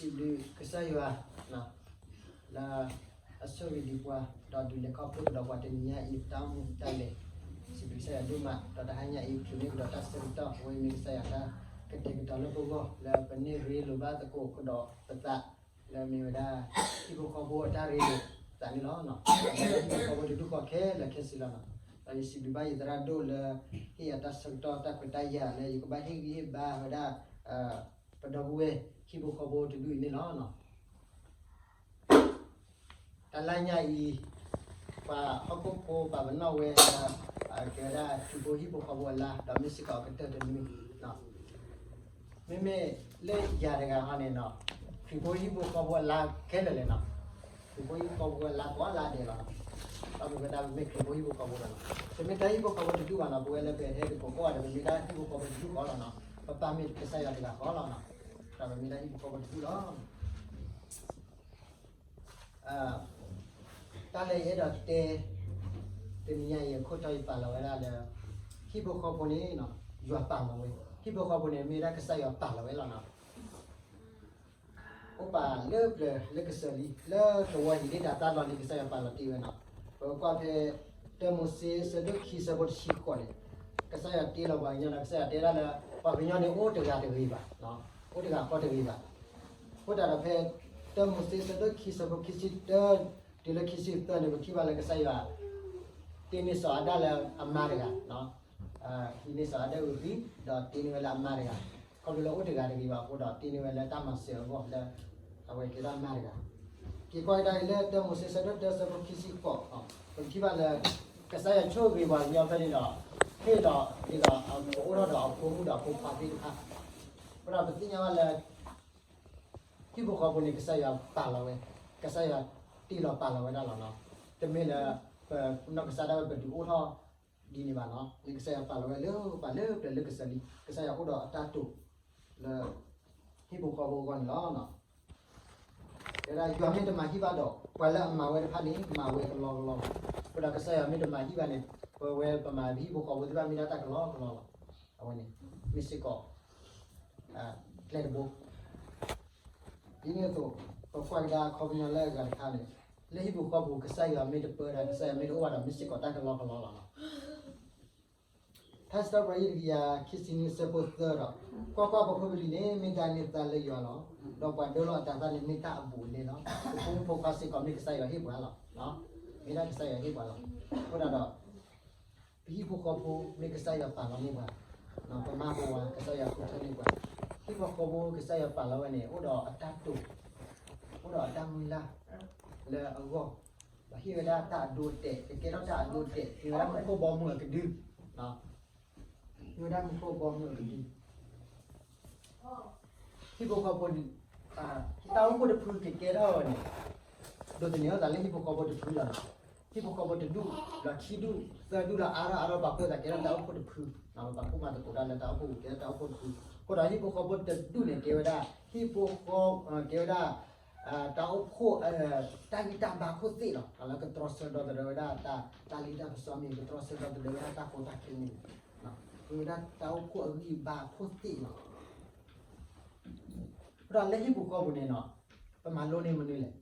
စံးဘျုးကစၢ်ယွၤ လၢအဆိၣ်ဂ့ၤဒံးပှၤ ဒီးဒုးလဲၤခီဖျိကဒီးပှၤတနံၤညါအံၤ ပတၢ်အိၣ်မူပတၢ်လဲၤ, စံးဘျုးကစၢ်ယွၤဒိၣ်မး ဒီးတဟါညါအံၤ ပချုးန့ၢ်ကဒီးတၢ်ဆၢကတီၢ် အဝဲမ့ၢ်ကစၢ်ယွၤတၢ်ကတဲာ်ကတီၤလၢပဂီၢ် လၢပန့ၢ်ရ့လိာ်ဘၣ်သကိးကဒီးပသး လၢမ့ၢ်ဝဲဒၣ် ဟံၣ်ဖိဃီဖိအတၢ်ရ့လိာ်သးန့ၣ်လီၤ. ဟံၣ်ဖိဃီဖိတဒူၣ်ဃီခဲလၢာ်ခဲဆ့လီၤနီၤ. ဒီးယစံးဘျုးဘၣ်ယသရၣ်ဒိၣ်လၢ ဟ့ၣ်ယၤတၢ်ဆၢကတီၢ်တၢ်ခွဲးတၢ်ယာ်လၢယကဘၣ်ဟ့ၣ်ဂံၢ်ဟ့ၣ်ဘါဝဲဒၣ် ပဒီပုၢ်ဝဲၢ် ဟံၣ်ဖိဃီဖိတဒူၣ်အံၤန့ၣ်လီၤ. တၢ်လၢညါအံၤ ပှၤဟီၣ်ခိၣ်ဖိပာ်ပနီၣ်ဝဲလၢ ကဲဝဲဒၣ်ခရံာ်ဖိဟံၣ်ဖိဃီဖိအလါ ဒီးမ့ၢ်စ့ၢ်ကီးအကတၢၢ်တနွံ မ့မ့ၢ်လၢယၤတဂၤဟီန့ၣ်နီၤ ခရံာ်ဖိဟံၣ်ဖိဃီဖိအလါခဲလၢာ်လဲၣ်နီၤ. ခရံာ်ဖိဟံၣ်ဖိဃီဖိအလါကိးလါဒဲးလီၤ. ဒီးပဝဲဒၣ်ပမ့ၢ်ခရံာ်ဖိဟံၣ်ဖိဃီဖိလီၤနီၤ. ပမ့ၢ်တၢ်ဟံၣ်ဖိဃီဖိတဒူၣ်ဘၣ်နီၤ. ပဝဲလၢပဟဲတကိးကိးဂၤဒီး ပမ့ၢ်တၢ်ဟံၣ်ဖိဃီဖိတဒူၣ်ဃီလီၤနီၤ. ပပၢ်မ့ၢ်ကစၢ်ယွၤတဂၤဃီလီၤနီၤ. ဒီးပမ့ၢ်တၢ်ဟံၣ်ဖိဃီဖိတဒူၣ်လီၤ. တၢ်လၢယအဲၣ်ဒိးတဲ တနံၤညါအံၤအခိၣ်တီယပာ်လီၤဝဲဒၣ်လၢ ဟံၣ်ဖိဃီဖိန့ၣ် ယွၤပာ်လီၤဝဲ, ဟံၣ်ဖိဃီဖိန့ၣ် မ့ၢ်ဒၣ်ကစၢ်ယွၤပာ်လီၤဝဲလီၤနီၤ. အိၣ်ပာ်လၢပျၢၤလၢကစၢၢ်လံ လၢသဝီဟံၣ်ဒ့တၢ်သၣ်လီၤလံ ကစၢ်ယွၤပာ်လီၤတ့ၢ်ဝဲနီၤ. ပကွၢ်ဖဲ တၢမိၤၡ့ ဆၢဒိၣ်ခံ ဆၢဖိတဆံဃိးန့ၣ် ကစၢ်ယွၤတ့လီၤပှၤကညီဒီး ကစၢ်ယွၤတဲဒၣ်လၢ ပှၤကညီန့ၣ်အိၣ်တဂၤတဂ့ၤဘၣ်, အိၣ်တဂၤဃီတဂ့ၤဘၣ်. အဃိသတးဒီးဖဲ တၢမိၤၡ့ ဆၢဒိၣ်ခံ ဆၢဖိခံဆံတၢ တုၤလၢခံဆံသၢန့ၣ် ပထံၣ်ဘၣ်လၢကစၢ်ယွၤ တ့န့ၢ်စီၤအၤဒၣ်လၢအမါတဂၤ ဟံးန့ၢ်စီၤအၤဒၣ်အဂံၢ် ဒီးတ့န့ၢ်ဝဲလၢအမါတဂၤ, ခီဖျိလၢအိၣ်တဂၤတဂ့ၤဘၣ်အဃိဒီး တ့န့ၢ်ဝဲလၢတၢ်မၤစၢၤအဂီၢ်လၢ အဝဲကဲဒၣ်မါတဂၤ. က့ၤကွၢ်ကဒါအံၤလၢတၢမိၤၡ့ ဆၢဒိၣ်တၢ ဆၢဖိခံဆံဃိး ပကထံၣ်ဘၣ်လၢ ကစၢ်ယွၤဆိၣ်ဂ့ၤပှၤကညီဖဲန့ၣ်ဒီး ဟ့ၣ်ဒီးဒ်သိးအအိၣ်ထီၣ်ဒီးအဖိမုၣ်ဒီးအဖိခွါသ့ၣ်တဖၣ်, အဃိဒီးပသ့ၣ်ညါဘၣ်လၢ ဟံၣ်ဖိဃီဖိန့ၣ် ကစၢ်ယွၤပာ်လီၤဝဲ, ကစၢ်ယွၤတ့လီၤပာ်လီၤဝဲဒၣ်လီၤနီၤ. တမ့ၢ်လၢ ပနီၢ်ကစၢ်ဒၣ်ဝဲပဒုးအိၣ်ထီၣ်ဒ်န့ၣ်ဘၣ်နီၤ. လၢကစၢ်ယွၤပာ်လီၤဝဲလၢပှၤလၢပျၢၤလၢကစၢၢ်လံ, ကစၢ်ယွၤအိၣ်ဒီးအတၢ်တိာ်လၢ ဟံၣ်ဖိဃီဖိအဂီၢ်န့ၣ်လီၤ. တဲဒၣ်ယွၤမ့ၢ်တမၤဟံၣ်ဘၣ်ဒီး ပှၤလၢအမၤဝဲတဖၣ်န့ၣ် မၤဝဲကလီကလီလီၤ. အဃိဒီးကစၢ်ယွၤမ့ၢ်တမၤဟံၣ်ဘၣ်န့ၣ် ပဝဲပမၤပဟံၣ်ဖိဃီဖိသ့ၣ်တဖၣ်မ့ၢ်ဒၣ်တၢ်ကလီကလီလီၤ. အဝဲန့ၣ် မ့ၢ်စ့ၢ်ကီး ကျဲတဘိ ဒ်န့ၣ်အသိး ပကွၢ်ကဒါအခီပညီလၢအဂၤတခါန့ၣ် လၢဟံၣ်ပူၤဃီပူၤ ကစၢ်ယွၤမ့ၢ်တပၢဒီး ကစၢ်ယွၤမ့ၢ်တအိၣ်ဘၣ်ဒီး မ့ၢ်စ့ၢ်ကီးတၢ်ကလီကလီလီၤ. ထါစံးထီၣ်ပတြၢၤ တကယၤခံဆံနွံ ဆၢဖိသၢဒီး ကွၢ်ကွၢ်, ပဖိပလံၤန့ၣ် မ့ၢ်ဒၣ်န့ၢ်သါလၢယွၤလီၤ. ဒီးပှၤဒၢလီၤအတၤသၣ်န့ၣ် မ့ၢ်တၢ်အဘူးအလဲလီၤ. ပဖိမုၣ်ဖိခွါစ့ၢ်ကီး မ့ၢ်ကစၢ်ယွၤဟ့ၣ်ပှၤလီၤ. မ့ၢ်ဒၣ်ကစၢ်ယွၤဟ့ၣ်ပှၤလီၤ. အဃိဒၣ်ဒီး ပဟံၣ်ဖိဃီဖိ မ့ၢ်ကစၢ်ယွၤပာ်လီၤန့ၢ်ပှၤ, ပမါပဝၤ ကစၢ်ယွၤဃုထၢန့ၢ်ပှၤ, ဟံၣ်ဖိဃီဖိ ကစၢ်ယွၤပာ်လီၤဝဲန့ၣ် အိၣ်ဒီးအတၢ်တိာ်, အိၣ်ဒီးအတၢ်မုၢ်လၢ်လၢအဂီၢ်, ဒီးဟ့ၣ်ဝဲဒၣ်တၢ်အဒိအတဲာ်, ကကဲထီၣ်တၢ်အဒိအတဲာ်, မ့ၢ်ဝဲဒၣ်မူခိၣ်ဘီမုၢ်အကဒု, မ့ၢ်ဝဲဒၣ်မူခိၣ်ဘီမုၢ်အကဒု ဟံၣ်ဖိဃီဖိ တၢ်အိၣ်ဖှိၣ်တဖုကကဲထီၣ်ဝဲန့ၣ်, ဒိးသန့ၤအသးလၢဟံၣ်ဖိဃီဖိတဖုလီၤ. ဟံၣ်ဖိဃီဖိတဒူၣ်လီၤ, ခံဒူၣ်သၢဒူၣ်လီၤ, အါထီၣ်အါထီၣ် ပာ်ဖှိၣ်သးကဲထီၣ်တၢ်အိၣ်ဖှိၣ်တဖု, ပာ်ဖှိၣ်မၤသကိးတၢ်လၢတၢ်အိၣ်ဖှိၣ်ပူၤ ကဲထီၣ်တၢ်အိၣ်ဖှိၣ်တဖု. အဃိဒီးဟံၣ်ဖိဃီဖိတဒူၣ်န့ၣ် ကဲဝဲဒၣ် ဟံၣ်ဖိဃီ, ကဲဝဲဒၣ် တၢ်အိၣ်ဖှိၣ် တၢ်ဂံၢ်တၢ်ဘါခိၣ်သ့ၣ်လီၤ. လၢကတြီဆၢဒီသဒၢဝဲဒၣ်တၢ်လံၣ်တၢ်ပစီမ့ၢ်ဂ့ၤ, ကတြီဆၢဒီသဒၢဝဲဒၣ်တၢ်ကီတၢ်ခဲမ့ၢ်ဂ့ၤ, မ့ၢ်ဝဲဒၣ်တၢ်အိၣ်ဖှိၣ်အဂံၢ်အဘါအခိၣ်သ့ၣ်လီၤ. အဃိဒီးလၢဟံၣ်ပူၤဃီပူၤန့ၣ်နီၤ, ပမၤလိန့ၢ်မနုၤလဲၣ်.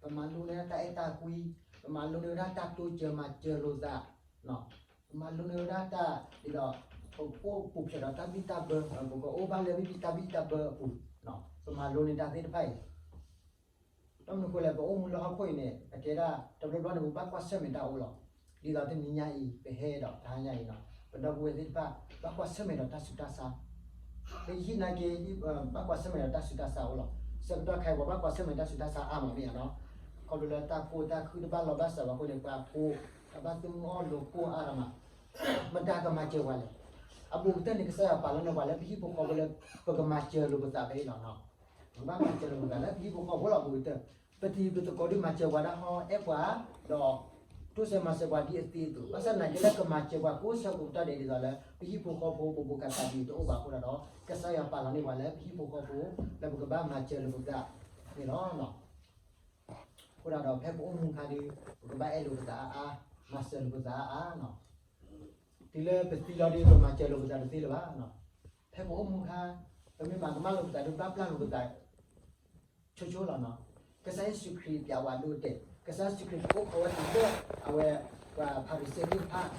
ပမၤလိန့ၢ်ဝဲဒၣ်တၢ်အဲၣ်တၢ်ကွံ, ပမၤလိန့ၢ်ဝဲဒၣ်တၢ်တိစၢၤမၤစၢၤလိာ်သး, ပမၤလိန့ၢ်ဝဲဒၣ်တၢ်ဒ်သိး ပကအိၣ်ပူၤဖျဲးဒီးတၢ်ဘံၣ်တၢ်ဘၢ, ပကအိၣ်ဘၣ်လၢဘံၣ်ဘံၣ်တၢ်ဘံၣ်တၢ်ဘၢအပူၤ, ပမၤလိန့ၢ်တၢ်သ့ၣ်တဖၣ်အံၤ တၢ်မနုၤအဃိလဲၣ်, ပအိၣ်မူလၢဟီၣ်ခိၣ်အံၤန့ၣ် အကဲဒၣ် တဘျီဘျီန့ၣ် ပဘၣ်ကွၢ်ဆၢၣ်မဲာ်တၢ်အိၣ်လီၤ. ဒ်သိးတနံၤညါအံၤ ပဟဲဒီးတဟါညါအံၤနီၤ, ပဒီပုၢ်ဝဲၢ်သ့ၣ်တဖၣ် ဘၣ်ကွၢ်ဆၢၣ်မဲာ်ဒီးတၢ်ဆူးတၢ်ဆါ, လၢယဟံၣ်နာ်က့ ဘၣ်ကွၢ်ဆၢၣ်မဲာ်ဒီးတၢ်ဆူးတၢ်ဆါအိၣ်လီၤ. ဆၢကတီၢ်ခဲအံၤ ပှၤဘၣ်ကွၢ်ဆၢၣ်မဲာ်တၢ်ဆူးတၢ်ဆါအါမးမ့ၢ်ဧါနီၤ, ခီဖျိလၢတၢ်ကိၢ်တၢ်ခုၣ်တဘၣ်လီၤဘၣ်စးဘၣ်အဃိန့ၣ် ပှၤကိၢ် တၢ်ဘၣ်သုးမုၢ်အီၣ်လိာ်ကိၢ်အါမး, မတၤကမၤစၢၤပှၤလဲၣ်. အဘူးကတၢၢ်န့ၣ် ကစၢ်ယွၤပာ်လီၤန့ၢ်ပှၤလၢပဟံၣ်ဖိဃီဖိလၢ ပကမၤစၢၤလိာ်ပသးဖဲအံၤလီၤ. ပဘၣ်မၤစၢၤလိာ်ပသးလၢပဟံၣ်ဖိဃီဖိလီၤ. ဘူးကတၢၢ် ပတံၤပသကိးဒုးမၤစၢၤပှၤဒၣ်ဟီ အဲၣ်ပှၤ ဒီးတိစၢၤမၤစၢၤပှၤဒ်အသ့အသိး, ဘၣ်ဆၣ်သနာ်က့လၢကမၤစၢၤပှၤကိးဆၢကိးကတီၢ်ဒဲးဒ်သိးလၢ ပဟံၣ်ဖိဃီဖိပဘူးကသးဒ်အံၤတအိၣ်ဘၣ်အဃိဒၣ်ဒီး ကစၢ်ယွၤပာ်လီၤန့ၢ်ပှၤလၢပဟံၣ်ဖိဃီဖိ လၢပကဘၣ်မၤစၢၤလိာ်ပသးန့ၣ်လီၤ. အဃိဒၣ်ဒီး ဖဲပအိၣ်မူအခါဒီး ပကဘၣ်အဲၣ်လိာ်ပသးအါအါ, မၤစၢၤလိာ်ပသးအါအါ, တုၤလၢပသံလီၤဒီး ပမၤစၢၤလိာ်ပသးတသ့လၢၤဘၣ်. ဖဲပအိၣ်မူအခါ ပမ့ၢ်မၤကမၣ်လိာ်ပသးဒီး ပဘၣ်ပျၢ်လိာ်ပသး ဆိဆိလီၤနီၤ. ကစၢ်ယ့ၣ်ၡူးခရံာ်ပျးဝဲဒိတဲာ်, ကစၢ်ယ့ၣ်ၡူးခရံာ်တအိၣ်ခိးဝဲတုၤလၢ အဝဲ ပှၤဖၤရံၤၡဲသ့ၣ်တဖၣ်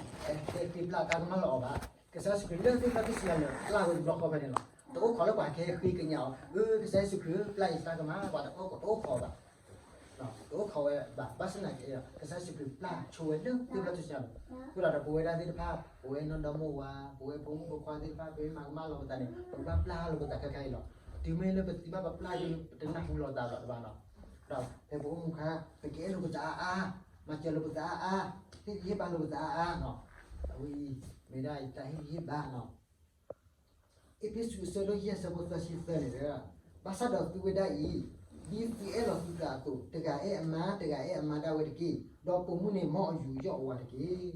ဟဲဃ့ပျၢ်တၢ်ကမၣ်လၢအီၤဘၣ်. ကစၢ်ယ့ၣ်ၡူးခရံာ်လၢသ့ၣ်ဖျၢၣ်ထူၣ်စုညါန့ၣ် ပျၢ်ဝဲတဘျီဃီဖဲန့ၣ်လီၤ. တအိၣ်ခိးလၢပှၤကဟဲဃ့ကညးအီၤ, အၢ ကစၢ်ယ့ၣ်ၡူးခရံာ် ပျၢ်ယတၢ်ကမၣ်, ပှၤတအိၣ်ခိး တအိၣ်ခိးဘၣ် တအိၣ်ခိးဝဲဘၣ်. ဘၣ်ဆၣ်သနာ်က့ ကစၢ်ယ့ၣ်ၡူးခရံာ်ပျၢ်ဆိဝဲလၢသ့ၣ်ဖျၢၣ်ထူၣ်စုညါန့ၣ်, အဃိဒီးပဝဲဒၣ်သ့ၣ်တဖၣ် ပဝဲနီၢ်ဒီမါဝၤ, ပဝဲဖိမုၣ်ဖိခွါသ့ၣ်တဖၣ် ပမ့ၢ်မၤကမၣ်လီၤပသးန့ၣ် ပကဘၣ်ပျၢ်လီၤပသးခဲခါအံၤလီၤ. တုၤမ့ၢ်လၢပသံဘၣ်ပပျၢ်ဒုး ပတနၢ်ဟူလီၤသးဘၣ်တဘၣ်နီၤ. ဒီးဖဲပအိၣ်မူခါ ပကအဲၣ်လိာ်ပသးအါအါ, မၤစၢၤလိာ်ပသးအါအါ, ဟ့ၣ်ဂံၢ်ဟ့ၣ်ဘါလိာ်ပသးအါအါနီၤ. အဝဲအံၤ မ့ၢ်ဒၣ်ယတၢ်ဟ့ၣ်ဂံၢ်ဟ့ၣ်ဘါနီၤ. အ့းဖ့းစူးအဆၢဒိၣ်ယဲၢ်အဆၢဖိသၢဆံသၢန့ၣ်, ဘၣ်ဆၣ်ဒီးသုဝဲဒၣ်အံၤ, ဒ်သုအဲၣ်လီၤသုသးအသိး, တဂၤအဲၣ်အမါ, တဂၤအဲၣ်အမါဒၣ်ဝဲတက့ၢ်. ဒီးပိာ်မုၣ်န့ၣ်မ်အယူးယီၣ်အဝၤတက့ၢ်.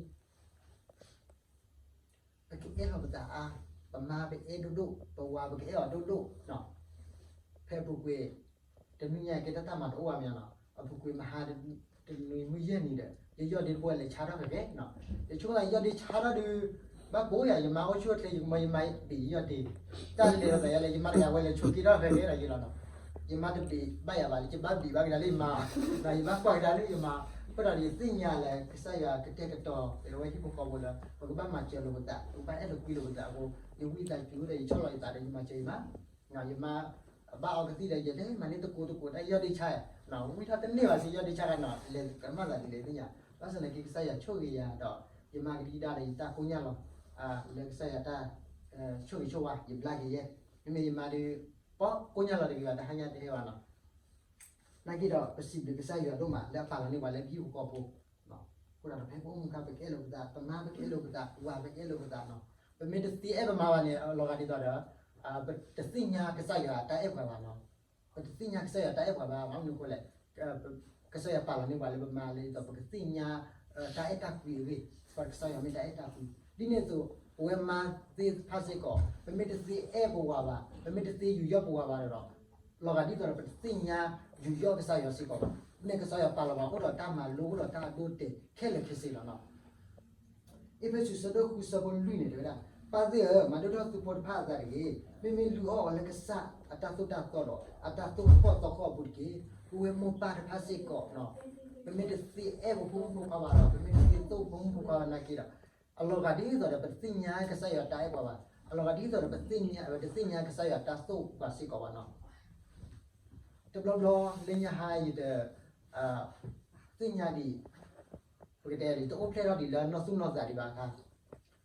ပကအဲၣ်လီၤပသးအါ, ပမါပအဲၣ်ဒိၣ်ဒိၣ်, ပဝၤပကအဲၣ်အီၤဒိၣ်ဒိၣ်, ဖဲအပူၤကွံာ် တနွံညါကဲတၢ်တၢ်မၤတအိၣ်ဘၣ်မ့ၢ်နီၤ, အပူၤကွံာ်မဟါ တနွံမုၢ်ယဲၢ်နံၤဒီး ယယီၣ်ဒ့တဘိလဲၤဆါထီၣ်ကဲကဲ, ယဆိကမိၣ်သးယယီၣ်ဒ့ဆါထီၣ်ဒုး ဘၣ်ဘိယၤ, ယမါအိၣ်ဆူၣ်အိၣ်ချ့ ယကမၢယမါဘ့ၣ်ယယီၣ်ဒ့, တၢ်လဲၤလိာ်သးယၤလဲၣ် ယမါတဂၤဝဲလဲၤဆိးက့ထီၣ်ကဲကဲဒီးယလီၤနီၤ. ယမါတဘ့ၣ်ဘၣ်ယၤဘၣ်လၢ ယဘၣ်ဘ့ၣ်ဘၣ်ကဒါလၢယမါ, ယဘၣ်ကွၢ်ကဒါလၢယမါ, အဃိဒီးယသ့ၣ်ညါလၢကစၢ်ယွၤကတဲာ်ကတီၤ အဝဲဟံၣ်ဖိဃီဖိလၢ ပကဘၣ်မၤစၢၤလိာ်ပသး, ပကဘၣ်အဲၣ်လိာ်ကွံလိာ်ပသးအဃိ, ယဝံသးစူၤဒီးယဆီၣ်လီၤယသးဒီးယမၤစၢၤယမါ ယမါ ဘၣ်အီကသံၣ်ဒီးယလဲၤမၤန့ၢ်တကိးတကိးတၢ်ယီၣ်ဒ့ဆါ, ဝံထီၣ်တန့ၢ်ဘၣ်စ့ယီၣ်ဒ့ဆါဂၤနီၤ, လဲၤကမၣ်သးဒ်လဲၣ်သ့ၣ်ညါ, ဘၣ်ဆၣ်သနာ်က့ကစၢ်ယွၤဆိၣ်ဂ့ၤယၤဒီး ယမါကဒံကဒါဒီးယတၢ်ကိညၢ်လီၤ, လၢကစၢ်ယွၤတၢ် ဆိၣ်ဂ့ၤဆိၣ်ဝါ ယဘျါက့ၤယဲ, မ့မ့ၢ်ယမါဒုး ပကိညၢ်လီၤတဂ့ၤဘၣ် တဟါညါတဟဲဘၣ်နီၤ. နာ်က့ဒီး ပစံးဘျုးကစၢ်ယွၤဒိၣ်မးလၢအပာ်လီၤန့ၢ်ပှၤလၢပဟံၣ်ဖိဃီဖိ, အဃိဒီးဖဲပအိၣ်မူခါ ပကအဲၣ်လိာ်ပသး, ပမါပကအဲၣ်လိာ်ပသး, ပဝၤပကအဲၣ်လိာ်ပသးနီၤ. ပမ့ၢ်တသ့အဲၣ်ပမါဘၣ်န့ၣ် အလီၤဂာ်ဒ်သိးဒီး ပတသ့ၣ်ညါကစၢ်ယွၤအတၢ်အဲၣ်ပှၤဘၣ်နီၤ. ပတသ့ၣ်ညါကစၢ်ယွၤတၢ်အဲၣ်ပှၤဘၣ်, ဘၣ်မနုၤအဃိလဲၣ်, ကစၢ်ယွၤပာ်လီၤန့ၢ်ပှၤလၢပမါလၢဒ်သိး ပကသ့ၣ်ညါ တၢ်အဲၣ်တၢ်ကွံအဂ့ၢ်, ပကစၢ်ယွၤမ့ၢ်တၢ်အဲၣ်တၢ်ကွံ. ဒ်န့ၣ်အသိး ပဝဲမါသ့ၣ်တဖၣ်စ့ၢ်ကီး ပမ့ၢ်တသ့အဲၣ်ပဝၤဘၣ်, ပမ့ၢ်တသ့ယူးယီၣ်ပဝၤဘၣ်ဒီး လီၤဂာ်ဒ်သိးဒီး ပတသ့ၣ်ညါယူးယီၣ်ကစၢ်ယွၤစ့ၢ်ကီးဘၣ်. န့ၣ်ကစၢ်ယွၤပာ်လီၤပှၤအိၣ်ဒီးတၢ်မၤလိ အိၣ်ဒီးတၢ်အဒိအတဲာ်ခဲလၢာ်ခဲဆ့လီၤနီၤ. အ့းဖ့းစူး အဆၢဒိၣ်ဃု အဆၢဖိလွံၢ်န့ၣ် တဲဝဲဒၣ်, ပၢ်သ့ၣ်ဧၢ, မၤဒိၣ်ထီၣ်သုဖိတဖၣ်အသးတဂ့ၤ. မ့မ့ၢ်လုၢ်အီၣ်အီၤလၢကစၢ်အတၢ်သိၣ်တၢ်သီဒီး အတၢ်သိၣ်တၢ်သီအပူၤတက့ၢ်. ပဝဲမိၢ်ပၢ်တဖၣ်စ့ၢ်ကီး ပမ့ၢ်တသ့အဲၣ်ပဖိမုၣ်ဖိခွါဘၣ်ဒီး ပမ့ၢ်တသ့သိၣ်ပဖိမုၣ်ဖိခွါဘၣ်နာ်က့ဒီး အလီၤဂာ်ဒ်သိးဒီး ပတသ့ၣ်ညါကစၢ်ယွၤတၢ်အဲၣ်ပှၤဘၣ်, အလီၤဂာ်ဒ်သိးဒီး ပတသ့ၣ်ညါ ပတသ့ၣ်ညါကစၢ်ယွၤတၢ်သိၣ်ပှၤစ့ၢ်ကီးဘၣ်နီၤ. တဘျီဘျီလၢညါဟါယတ သ့ၣ်ညါဒံး, ပကတဲဒ် တအိၣ်ဖျဲၣ်ထီၣ်ဒံးလၢနီၢ်သူၣ်နီၢ်သးဒံးဘၣ်အခါ,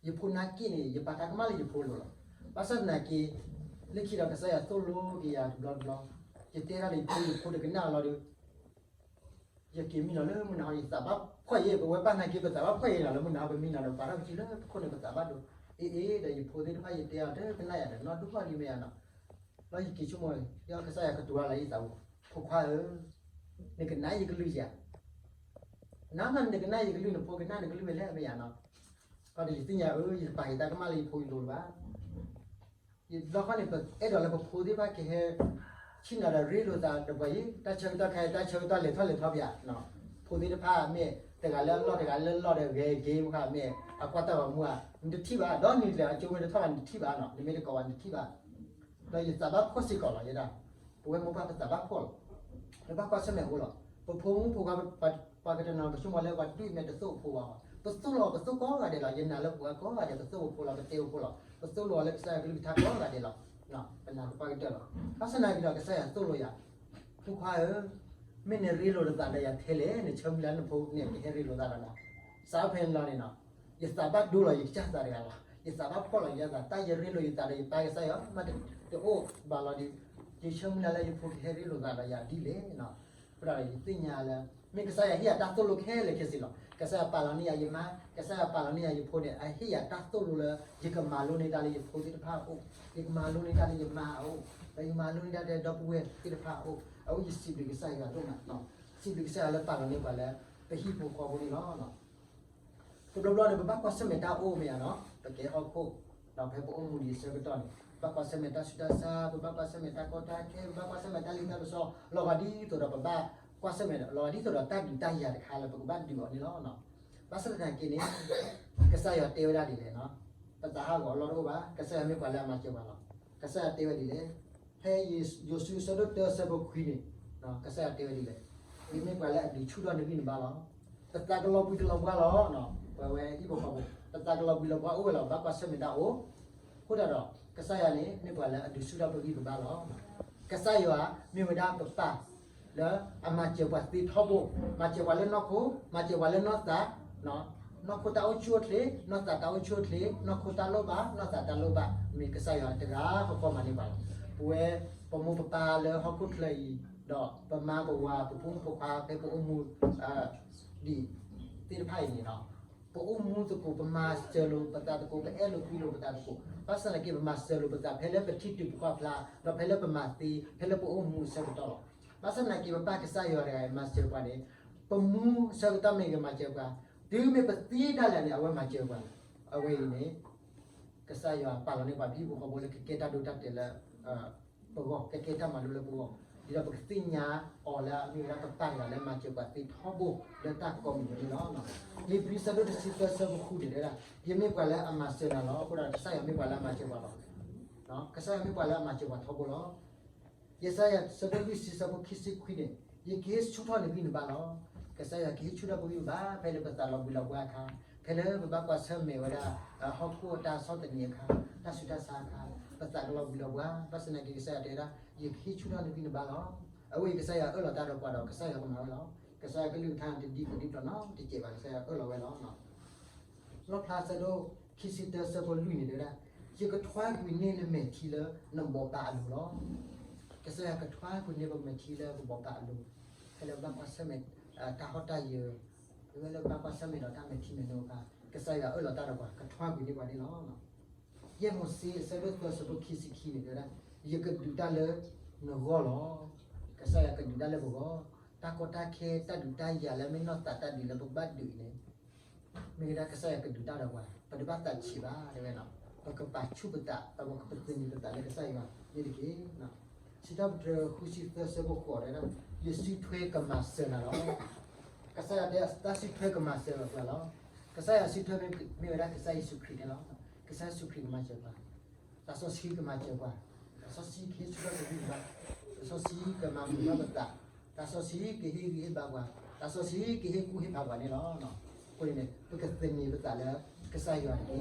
ယဖိနာ်က့န့ၣ် ယပာ်တၢ်ကမၣ်လၢယဖိလိၤလီၤ. ဘၣ်ဆၣ်သနာ်က့ လၢခံဒီးကစၢ်ယွၤသိၣ်လိက့ၤယၤတဘျီတဘျီ, ယတဲဒၣ်လၢယဖိ ယဖိတကနၣ်လီၤဒီး ယက့ၤမံနီၤလၢမုၢ်နၤဟီ ယသးဘၣ်ဖှီၣ်ယဲ ပဝဲပၢ်နာ်က့ ပသးဘၣ်ဖှီၣ်ယဲနီၤ လၢမုၢ်နၤဟီ ပမံနီၤဒီး ပာ်ထီၣ်ပစုလၢပခိၣ်န့ၣ် ပသးဘၣ်ဒိ အ့ၣ်အ့ၣ် ဒီးယဖိသ့ၣ်တဖၣ်ယတဲအီၤ တကနၣ်ယၤဒီး နီၢ်ဒိၣ်ထီၣ်လံမ့ၢ်ယါနီၤ. လီၤယက့ၤဆိကမိၣ် ယကစၢ်ယွၤကတိၤလၢယသးပူၤ, ဖိခွါဧၢ, နကနၣ်ယကလုၢ်ဧါ. နမ့ၢ်နကနၣ်ယကလုၢ် နဖိကနၣ်နကလုၢ်ဝဲလဲၣ်မ့ၢ်ယါနီၤ. ဒီးယသ့ၣ်ညါဧၢ ယပာ်ယတၢ်ကမၣ်လၢယဖိယလိၤလၢၤဘၣ် ယဘျီဃီန့ၣ် ပအဲၣ်ဒိးလၢပဖိသ့ၣ်တဖၣ်ကဟဲ ဆ့ၣ်နီၤဒီးရ့လိာ်သးဒီးပှၤယံၤ တၢ်ဆၢကတီၢ်ခဲအံၤ တၢ်ဆၢကတီၢ်လဲၤထီၣ်လဲၤထီဘၣ်ဧါ. ဖိသ့ၣ်တဖၣ်မ့ၢ် တဂၤလၢအလီၢ်တဂၤလၢအလီၢ်ဒီး ဂဲၤက့ၤမခါမ့ၢ် အကွၢ်တၢ်ဂီၤမူဧါ နတထံၣ်ဘၣ် ဒီနံၤတလဲၤအကၠိမ့ၢ်တထီၣ်ဘၣ် နတထံၣ်ဘၣ်နီၤ နမ့ၢ်တကိးဘၣ်နတထံၣ်ဘၣ် ဒီးယသးဘၣ်ဖှီၣ်စ့ၢ်ကီးလီၤ ယဲဒၣ် ပဝဲမိၢ်ပၢ်ပသးဘၣ်ဖှီၣ်လီၤ. ပဘၣ်ကွၢ်ဆၢၣ်မဲာ်အဃိလီၤ. ပဖိမုၣ်ဖိခွါ ပှၤကတနီၤကဆိကမိၣ်လၢပှၤဒုးမဲာ်တသိၣ်ဖိအီၤ ပသိၣ်လိပသိၣ်ကိးဂၤဒဲးလီၤ. ယနာ်လၢပှၤကိးဂၤဒဲး ပသိၣ်ပဖိလီၤ ပတဲပဖိလီၤ ပသိၣ်လိအီၤလၢကစၢ်ယွၤကလုၢ်ကထါကိးဂၤဒဲးလီၤ. ပနာ်ကပၢ်ကတၢၢ်လီၤ. ဘၣ်ဆၣ်သနာ်က့ဒီး ကစၢ်ယွၤသိၣ်လိယၤ ဖိခွါဧၢ, မ့ၢ်နရ့လိာ်နသးဒီးယၤထဲလဲၣ် နဆၢမုၢ်လၢ်နဖိန့ၣ် ကဟဲရ့လိာ်သးဒီးနၤ. စးဖဲန့ၣ်လီၤန့ၣ်နီၤ ယသးဘၣ်ဒိလီၤ ယကစၢ်သးတဂၤလီၤ. ယသးဘၣ်ဖှီၣ်လီၤ ယသး တၢ်ယရ့လိာ်ယသးဒီးယပၢ်ကစၢ်ယွၤ မ့ၢ်တအိၣ်ဘၣ်လီၤဒီး ယဆၢမုၢ်လၢ်လၢယဖိကဟဲရ့လိာ်သးဒီးယၤဒ်လဲၣ်နီၤ. အဃိဒီးယသ့ၣ်ညါလၢ မ့ၢ်ကစၢ်ယွၤဟ့ၣ်ယၤတၢ်သိၣ်လိခဲလၢာ်ခဲဆ့လီၤ. ကစၢ်ယွၤပာ်လီၤန့ၢ်ယၤယမါ ကစၢ်ယွၤပာ်လီၤန့ၢ်ယၤယဖိန့ၣ် အဟ့ၣ်ယၤတၢ်သိၣ်လိလၢ ယကမၤလိန့ၢ်တၢ်လၢယဖိသ့ၣ်တဖၣ်အအိၣ် ယကမၤလိန့ၢ်တၢ်လၢယမါအအိၣ် ဒီးယကမၤလိန့ၢ်တၢ်လၢဒီပုၢ်ဝဲၢ်သ့ၣ်တဖၣ်အအိၣ် အအိၣ် ယစံးဘျုးကစၢ်ယွၤဒိၣ်မး စံးဘျုးကစၢ်ယွၤလၢပာ်လီၤန့ၢ်ပှၤလၢ ပဟံၣ်ဖိဃီဖိန့ၣ်လီၤ. တဘျီဘျီန့ၣ် ပဘၣ်ကွၢ်ဆၢၣ်မဲာ်တၢ်အိၣ်မ့ၢ်ဧါနီၤ ပကဲဟီၣ်ခိၣ် ဒီးဖဲပအိၣ်မူဒံးအဆၢကတီၢ်န့ၣ် ပဘၣ်ကွၢ်ဆၢၣ်မဲာ်တၢ်ဆူးတၢ်ဆါ ပဘၣ်ကွၢ်ဆၢၣ်မဲာ်တၢ်ကီတၢ်ခဲ ပဘၣ်ကွၢ်ဆၢၣ်မဲာ်တၢ်လံတၢ်ပစီ လီၤဂာ်ဒ်သိးဒီးပဘၣ်ကွၢ်ဆၢၣ်မဲာ် လီၤဂာ်ဒ်သိးဒီးတၢ်ဒုးတၢ်ယၤတခါလၢပကဘၣ်ဒုးအီၤန့ၣ်လီၤ. ဘၣ်ဆၣ်သနာ်က့န့ၣ် ကစၢ်ယွၤတဲဝဲဒၣ်ဒ်လဲၣ်နီၤ ပသးဟးဂီၤအလီၢ်တအိၣ်ဘၣ် ကစၢ်ယွၤမ့ၢ်ပှၤလၢအမၤစၢၤပှၤလီၤ. ကစၢ်ယွၤတဲဝဲဒ်လဲၣ် ဖဲယိၤၡူအဆၢဒိၣ်တၢအဆၢဖိခွံန့ၣ် ကစၢ်ယွၤတဲဝဲဒ်လဲၣ်, ယမ့ၢ်ပှၤလၢအဒုးဆူၣ်ထီၣ်နဂံၢ်နဘါလီၤ. ပသးကလီၤဘှံးကလီၤဘှါလီၤ. ပဝဲဟံၣ်ဖိဃီဖိ ပသးကလီၤဘှံးလီၤဘှါအိၣ်ဝဲလီၤ. ဘၣ်ကွၢ်ဆၢၣ်မဲာ်တၢ်အိၣ်, အဃိသတးဒီး ကစၢ်ယွၤန့ၣ် မ့ၢ်ပှၤလၢအဒုးဆူၣ်ထီၣ်ပဂံၢ်ပဘါလီၤ. ကစၢ်ယွၤမ့ၢ်ဝဲဒၣ်ပပၢ် လၢအမၤစၢၤပှၤသ့ထီဘိ, မၤစၢၤပှၤလၢနီၢ်ခိ, မၤစၢၤပှၤလၢနီၢ်သး, နီၢ်ခိတၢ်အိၣ်ဆူၣ်အိၣ်ချ့, နီၢ်သးတၢ်အိၣ်ဆူၣ်အိၣ်ချ့, နီၢ်ခိတၢ်လိၣ်ဘၣ်, နီၢ်သးတၢ်လိၣ်ဘၣ်, မ့ၢ်ကစၢ်ယွၤတဂၤဃီဃီမၤန့ၢ်ပှၤလီၤ. ပဝဲပမိၢ်ပပၢ်လၢဟီၣ်ခိၣ်ချၢအံၤ, ဒီးပမါပဝၤ ပဖိမုၣ်ဖိခွါ ဖဲပအိၣ်မူဒံးသ့ၣ်တဖၣ်အံၤန့ၣ်လီၤ. ပအိၣ်မူသကိး ပမၤစၢၤလိာ်ပသးသကိး ပအဲၣ်လိာ်ကွံလိာ်ပသးသကိး, ဘၣ်ဆၣ်သနာ်က့ ပမၤစၢၤလိာ်ပသး ဖဲလၢပထံၣ်တုၤပကွၢ်ဖျါ, ဒီးဖဲလၢပမၤသ့, ဖဲလၢပအိၣ်မူအဆၢကတီၢ်လီၤ. ဘၣ်ဆၣ်သနာ်က့ ပပၢ်ကစၢ်ယွၤတဂၤအံၤ မၤစၢၤပှၤန့ၣ်, ပမူအဆၢကတီၢ်မ့ၢ်ဂ့ၤမၤစၢၤပှၤ, တုၤမ့ၢ်ပသံဒၣ်လဲာ်န့ၣ် အဝဲမၤစၢၤပှၤ. အဝဲအံၤန့ၣ် ကစၢ်ယွၤပာ်လီၤန့ၢ်ပှၤ ပဟံၣ်ဖိဃီဖိလၢကကဲတၢ်ဒိတၢ်တဲာ်လၢပဂီၢ်, ကကဲတၢ်မၤလိလၢပဂီၢ်, ဒ်သိးပကသ့ၣ်ညါအီၤလၢအမ့ၢ်ဝဲဒၣ်ပပၢ်တဂၤလၢမၤစၢၤပှၤသ့ထီဘိလၢတၢ်ကိးမံၤဒဲးန့ၣ်လီၤ. ဧ့ၤဘြံၤဆၢဒိၣ်တဆံသၢဆၢဖိဃုန့ၣ်တဲဒၣ်, ယမ့ၢ်ပှၤလၢအမၤစၢၤနၤလီၤ. အဃိဒီးကစၢ်ယွၤမ့ၢ်ပှၤလၢအမၤစၢၤပှၤလီၤ. ကစၢ်ယွၤမ့ၢ်ပှၤလၢအမၤစၢၤပှၤထီဘိလီၤ. ယၡါယၤဆၢဒိၣ်လွံၢ်ဆံဆၢဖိခံဆံခွံန့ၣ်, ယကဟ့ၣ်ဆူၣ်ထီၣ်နဂံၢ်နဘါလီၤ. ကစၢ်ယွၤကဟ့ၣ်ဆူၣ်ထီၣ်ပဂံၢ်ပဘါ ဖဲလၢပသးလီၤဘှံးလီၤဘှါအခါ, ဖဲလၢပဘၣ်ကွၢ်ဆၢၣ်မဲာ်ဝဲဒၣ် ဟီၣ်ခိၣ်အတၢ်ဆီၣ်သနံးအခါ, တၢ်ဆူးတၢ်ဆါအခါ, ပသးကလီၤဘှံးလီၤဘှါ, ဘၣ်ဆၣ်သနာ်က့ကစၢ်ယွၤတဲဝဲဒၣ်, ယကဟ့ၣ်ဆူၣ်ထီၣ်နဂံၢ်နဘါလီၤ. အဝဲအံၤကစၢ်ယွၤအၢၣ်လီၤတၢ်ဒီးပှၤဒီး ကစၢ်ယွၤကမၤဝဲလီၤ. ကစၢ်ယွၤကလုၢ်ကထါန့ၣ် တဒ်သိးဒ်သိးနီတစဲးဘၣ်, ကစၢ်ယွၤအၢၣ်လီၤဝဲလီၤ. လီၣ်ဖျါဆၢဒိၣ်ခံဆံတၢဆၢဖိလွံၢ်န့ၣ်တဲဝဲဒၣ်, ယကထွါကွံာ်န့ၢ်နမဲာ်ထံလၢနဘိးဘၣ်အလိၤလီၤ. ကစၢ်ယွၤကထွါကွံာ်န့ၢ်ပမဲာ်ထံလၢပဘိးဘၣ်အလိၤ, ဖဲလၢပဘၣ်ကွၢ်ဆၢၣ်မဲာ် တၢ်ဟီၣ်တၢ်ယၢၤ, ဖဲလၢပဘၣ်ကွၢ်ဆၢၣ်မဲာ်ဒီးတၢ်မဲာ်ထံမဲာ်နိအခါ, ကစၢ်ယွၤအၢၣ်လီၤတၢ်ဒီးပှၤ ကထွါကွံာ်န့ၢ်ပှၤန့ၣ်လီၤ. ယဲၢ်မိၤၡ့အဆၢဒိၣ်သၢဆၢဖိခံဆံခံန့ၣ်တဲဝဲဒၣ်, ယကဒုးတၢ်လၢနဂီၢ်လီၤ. ကစၢ်ယွၤကဒုးတၢ်လၢပဂီၢ်, တၢ်ကီတၢ်ခဲတၢ်ဒုးတၢ်ယၤလၢအမ့ၢ်နီၢ်သးတၢ်ဒုးလၢပကဘၣ်ဒုးအံၤန့ၣ် မ့ၢ်ဝဲဒၣ်ကစၢ်ယွၤကဒုးတၢ်ဒီးပှၤ, ပတဘၣ်သးဆံးဘၣ်တဲဝဲလီၤ. ပကပာ်ဆူၣ်ပသး, ဒီးပကပသန့ၤပသးလၢကစၢ်ယွၤန့ၣ်တက့ၢ်. စံးထီၣ်ပတြၢၤဃုဆံသၢဆၢဖိဃိးတဲဒၣ်, ယစုထွဲကမၤစၢၤနၤလီၤ. ကစၢ်ယွၤတဲ တၢ်စုထွဲကမၤစၢၤပှၤလီၤ. ကစၢ်ယွၤစုထွဲမ့ၢ်ဝဲဒၣ်ကစၢ်ယ့ၣ်ၡူးခရံာ်န့ၣ်လီၤ. ကစၢ်ယ့ၣ်ၡူးခရံာ်ကမၤစၢၤပှၤ, သးစီဆှံကမၤစၢၤပှၤ, သးစီဆှံကဟ့ၣ်ဆူၣ်ထီၣ်ပဂံၢ်ပဘါ, သးစီဆှံကမၤမုာ်ထီၣ်ပသး, သးစီဆှံကဟ့ၣ်ဂံၢ်ဟ့ၣ်ဘါပှၤ, သးစီဆှံကဟ့ၣ်ကူၣ်ဟ့ၣ်ဖးပှၤန့ၣ်လီၤ. အဃိန့ၣ် ပကသန့ၤပသးလၢကစၢ်ယွၤတက့ၢ်.